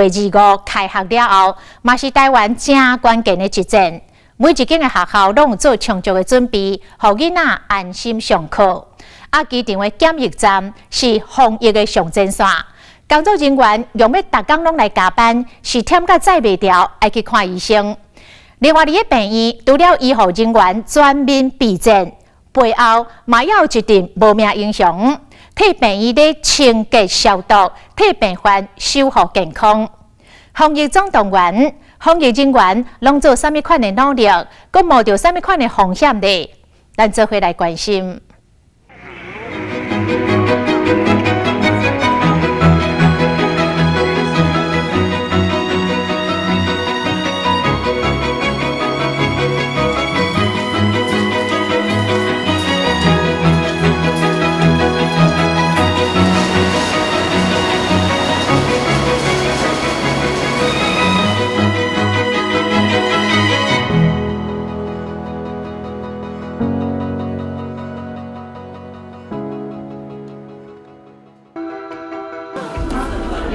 25開學了後，嘛是台灣誠關鍵的一戰。每一間的學校攏有做充足的準備，予囡仔安心上課。啊，機場的檢疫站是防疫的上前線，工作人員用欲逐工攏來加班，是忝甲載袂牢，愛去看醫生。另外，佇咧病院，除了醫護人員全面備戰，背後嘛猶有一陣無名英雄，替病院咧清潔消毒，替病患守護健康。防疫總動員，防疫人員攏做啥物款的努力，閣冒著啥物款的風險咧？咱做伙來關心。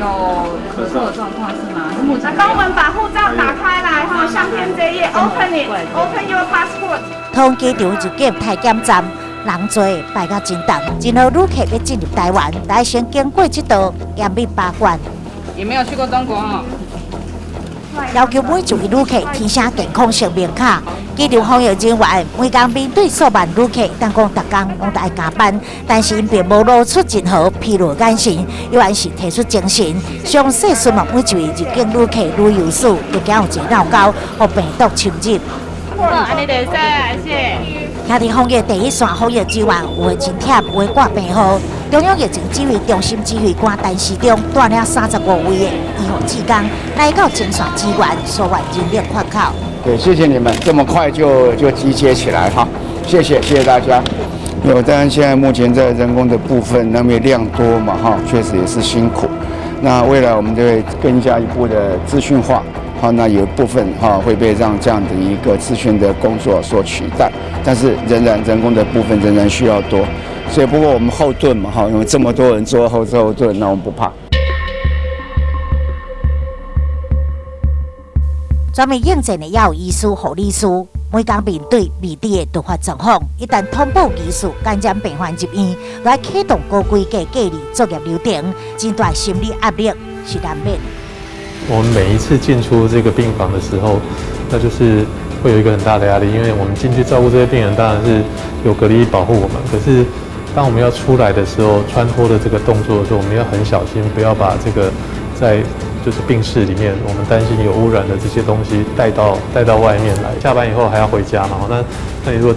有咳嗽的狀況是嗎？來，幫我們把護照打開來哈，相片這頁，open it，open your passport。桃園機場入境體檢站人濟排甲真長，真多旅客欲進入台灣，得先經過這道嚴密把關。也沒有去過中國哦。要求每一位旅客填寫健康證明卡。機場防疫人員每工面對數萬旅客，當講逐工攏得愛加班，但是𪜶並無露出任何疲勞眼神，依然是提出精神，詳細詢問每一位入境旅客旅遊史，就驚有一個漏勾，予病毒侵入。好，按呢就會使，謝謝。徛佇防疫第一線，防疫人員有的真忝，有的掛病號。中央疫情指揮中心指揮官陳時中帶領35位的醫護志工來到前線支援，紓緩人力缺口。對，謝謝你們這麼快就集結起來哈，謝謝，謝謝大家。有，當然現在目前在人工的部分，那麼量多嘛哈，確實也是辛苦。那未來我們就會更加一步的資訊化，好，那有部分哈會被讓這樣的一個資訊的工作所取代，但是仍然人工的部分仍然需要多。所以不過我們後盾嘛哈，因為這麼多人做後盾，那我們不怕。專門應戰的也有醫師、護理師，每工面對未知的突發狀況，一旦通報疑似感染病患入院，來啟動高規格隔離作業流程，真大心理壓力是難免。我們每一次進出這個病房的時候，那就是會有一個很大的壓力，因為我們進去照顧這些病人，當然是有隔離衣保護我們，可是當我們要出來的時候，穿脫的這個動作的時候，我們要很小心，不要把這個在就是病室裡面，我們擔心有污染的這些東西帶到外面來。下班以後還要回家嘛？那你如果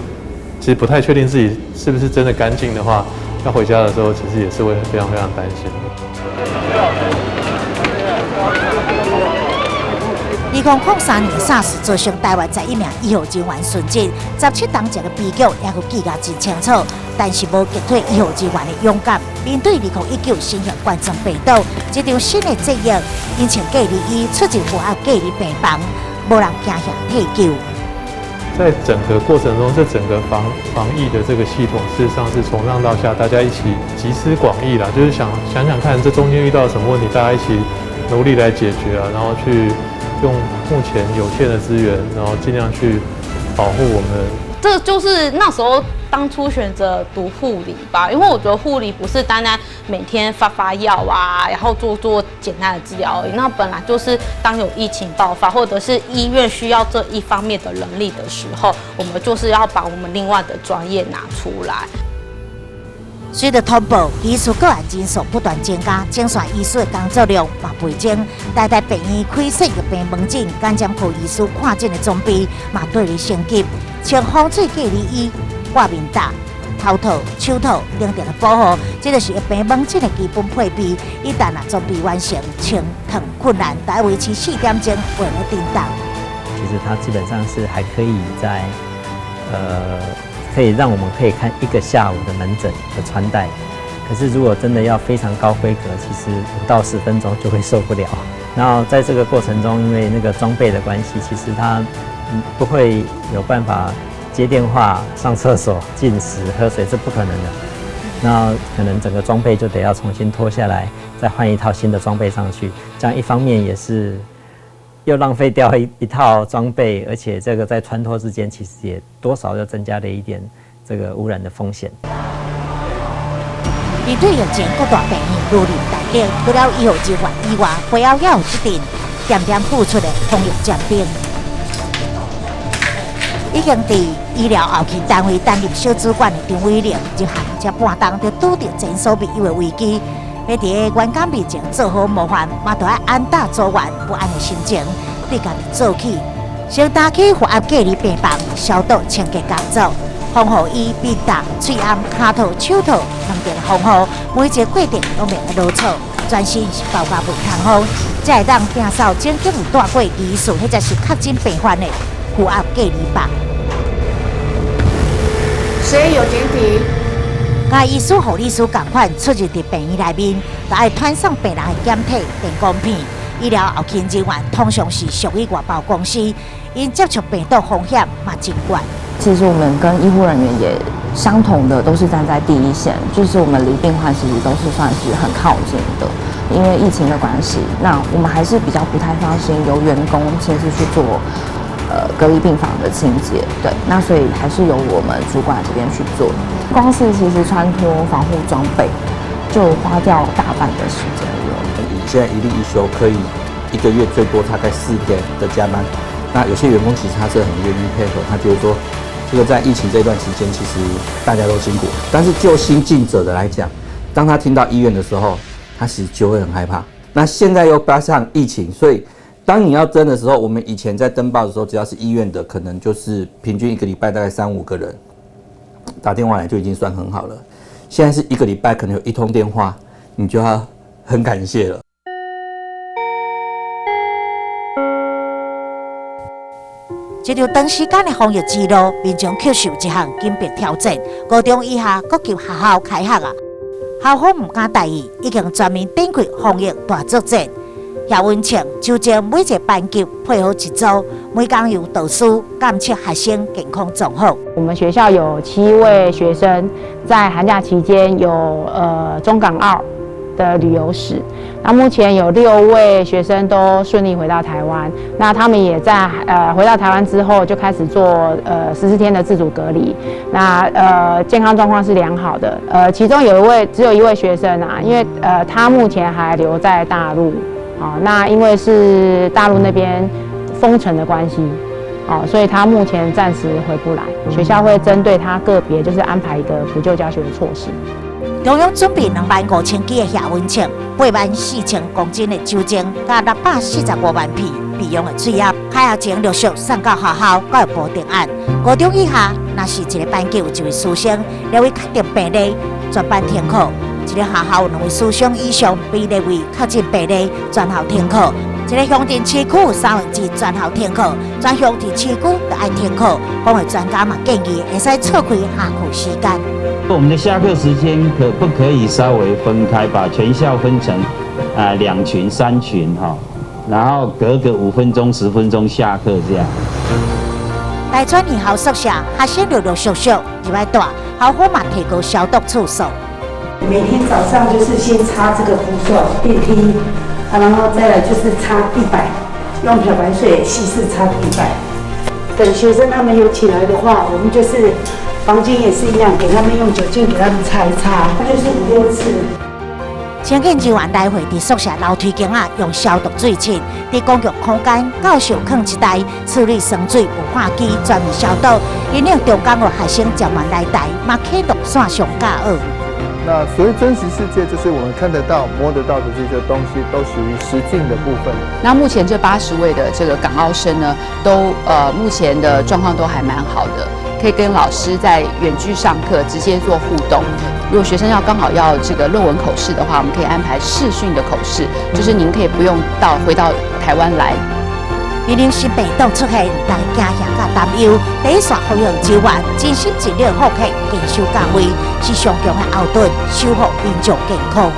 其實不太確定自己是不是真的乾淨的話，要回家的時候，其實也是會非常非常擔心。2003年 SARS 造成台灣11名醫護人員殉職，17冬前的悲劇猶閣記甲真清楚，但是無擊退醫護人員的勇敢。面對2019新型冠狀病毒這場新的戰役，𪜶穿隔離衣出入負壓隔離病房，無人驚嚇退救。在整個過程中，這整個防疫的這個系統，事實上是從上到下，大家一起集思廣益啦，就是想想想看，這中間遇到什麼問題，大家一起努力來解決啊，然後去用目前有限的資源，然後盡量去保護我們。這就是那時候當初選擇讀護理吧，因為我覺得護理不是單單每天發發藥啊，然後做做簡單的治療而已。那本來就是當有疫情爆發，或者是醫院需要這一方面的人力的時候，我們就是要把我們另外的專業拿出來。隨著通報，疑似個案人數不斷增加，前線醫師的工作量嘛倍增。台大病院開設疫病門診、感染科醫師看診的裝備嘛綴咧升級，像防水隔離衣、掛面罩、頭套、手套等等的保護，這就是疫病門診的基本配備。一旦若裝備完成，清燙困難，得維持4點鐘會咧叮當。其實它基本上是還可以在，可以讓我們可以看一個下午的門診的穿戴，可是如果真的要非常高規格，其實5到10分鐘就會受不了。然後在這個過程中，因為那個裝備的關係，其實它不會有辦法接電話、上廁所、進食、喝水，這不可能的。那可能整個裝備就得要重新脫下來，再換一套新的裝備上去，這樣。這樣一方面也是又浪費掉一套裝備，而且這個在穿脫之間，其實也多少又增加了一點這個污染的風險。面對疫情各大病院如臨大敵，除了醫護人員以外，背後也有這陣恬恬付出的防疫尖兵。已經佇醫療後勤單位擔任小主管的張偉玲，入行才半冬就拄著前所未有的危機，欲佇個員工面前做好模範，嘛著愛安搭組員不安的心情，對家己做起，先擔起負壓隔離病房消毒清潔工作，防護衣、面罩、喙罨、跤套、手套，兩邊防護，每一个過程攏袂囉嗦，全身是包甲袂通風，才會當摒掃曾經有帶過疑似或者是確診病患的負壓隔離房。誰有檢體？佮醫師、護理師仝款出入佇病院內面，都愛傳送病人的檢體電光片。醫療後勤人員通常是屬於外包公司，𪜶接觸病毒風險嘛真懸。其實我們跟醫護人員也相同的，都是站在第一線，就是我們離病患其實都是算是很靠近的。因為疫情的關係，那我們還是比較不太放心由員工親自去做隔離病房的清潔，對，那所以還是由我們主管這邊去做。光是其實穿脫防護裝備，就花掉大半的時間了。以現在一例一休可以一個月最多大概4天的加班，那有些員工其實他是很願意配合，他覺得說，這個在疫情這段時間其實大家都辛苦，但是就新進者的來講，當他聽到醫院的時候，他其實就會很害怕。那現在又加上疫情，所以當你要徵的時候，我們以前在登報的時候，只要是醫院的，可能就是平均一個禮拜大概三五個人打電話來就已經算很好了。現在是一個禮拜可能有一通電話，你就要很感謝了。這場長時間的防疫之路，民眾卻受這項緊迫挑戰。高中以下各級學校開學啊，校方毋敢大意，已經全面展開防疫大作戰。葉文清就將每一個班級配好一組，每工由導師監測學生健康狀況。我們學校有7位學生在寒假期間有中港澳的旅遊史，那目前有6位學生都順利回到台灣，那他們也在回到台灣之後就開始做14天的自主隔離，那健康狀況是良好的，其中有一位只有一位學生啊，因為他目前還留在大陸。啊，那因為是大陸那邊封城的關係，啊，所以他目前暫時回不來。學校會針對他個別，就是安排一個補救教學的措施。中央準備25,000支的額溫槍、84,000公斤的酒精，佮645萬片備用的喙罨。開學前陸續送到學校，教育部定案。高中以下，若是一個班級有一位師生列為確定病例，全班停課；一個學校有兩位師生以上被列為確診病例，全校停課。一個鄉鎮市區有三分之一全校停課，全鄉鎮市區都愛停課。公衛專家嘛建議，會使錯開下課時間。我們的下課時間可不可以稍微分開，把全校分成啊兩群、三群哈，然後隔個5分鐘、10分鐘下課這樣。大專院校宿舍學生陸陸續續入來蹛，校方嘛提高消毒次數。每天早上就是先擦這個扶手電梯，啊，然後再來就是擦地板，用漂白水稀釋擦地板。等學生他們有起來的話，我們就是房間也是一樣，給他們用酒精給他們擦一擦，就是五六次。清潔人員來回佇宿舍樓梯間仔用消毒水清，佇公共空間教室囥一台處理酸水霧化機專門消毒。因應中港澳學生漸慢來台，嘛啟動線上教學。那所謂真實世界，就是我們看得到、摸得到的這些東西，都屬於實境的部分。那目前這80位的這個港澳生呢，都目前的狀況都還蠻好的，可以跟老師在遠距上課，直接做互動。如果學生要剛好要這個論文口試的話，我們可以安排視訊的口試，就是您可以不用到回到台灣來。面臨新病毒出現，大家驚嚇佮擔憂，第一線防疫人員盡心盡力復刻堅守崗位，是上強的後盾，守護民眾健康。